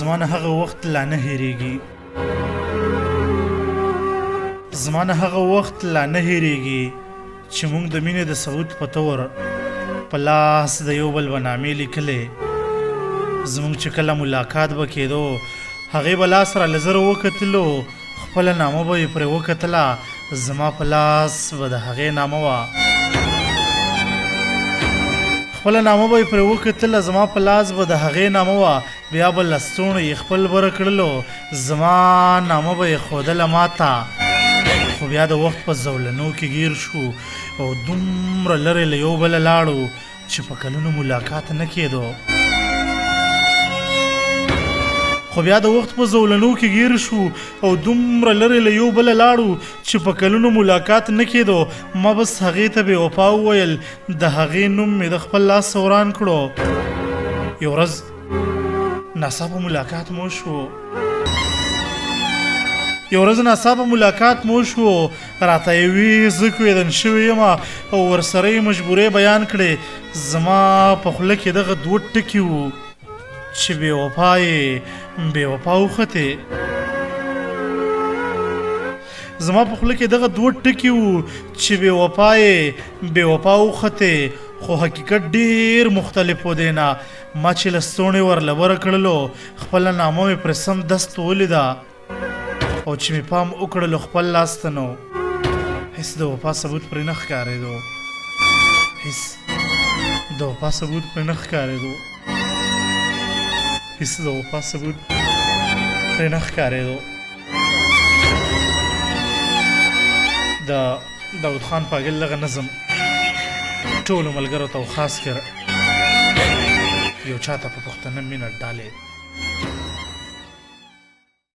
زما نه هغه وخت لا نه هېرېږي. زما نه هغه وخت لا نه هېرېږي چې موږ د مینې د ثبوت په تور په لاس د یو بل به نامې لیکلې. زموږ چې کله ملاقات به کېدو، هغې به لاس را له زره وکتلو، خپله نامه به یې پرې وکتله، زما په لاس به د هغې نامه وه. خپله نامه به یې پرې وکتله، زما په لاس به د هغې نامه وه. بیا به لستوڼی یې خپل بره کړلو، زما نامه به یې ښودله ماته. خو بیا د وخت په زولنو کې ګیر شو او دومره لرې له یو بله لاړو چې په کلونو ملاقات نه کېدو. خو بیا د وخت په زولنو کې ګیر شو او دومره لرې له یو بله لاړو چې په کلونو ملاقات نه کېدو. ما بس هغې ته بې وفا وویل، د هغې نوم مې د خپل لاس وران کړو. یو ورځ ناڅاپه ملاقات مو شو. یو ورځ ناڅاپه ملاقات مو شو، راته یې وی زه کویدن شوی یم او ورسره یې مجبورې بیان کړې. زما په خوله کې دغه دوه ټکي وو چې بې وفا یې بې وفا وختې. زما په خوله کې دغه دوه ټکي وو چې بې وفا یې بې وفا وختې، خو حقیقت ډیر مختلف و دی نه. ما چې لستوڼی ورله بره کړلو، خپله نامه مې پرې سم دست ولیده او چې مې پام وکړلو خپل لاس ته نو هیڅ د وفا ثبوت پرې نه ښکارېدو. هیڅ د وفا ثبوت پرې نه ښکارېدو. هیڅ د وفا ثبوت پرې نه ښکارېدو. د داود خان پاګل دغه نظم ټولو ملګرو ته او خاص کر یو چاته په پښتنه مینه ډالې.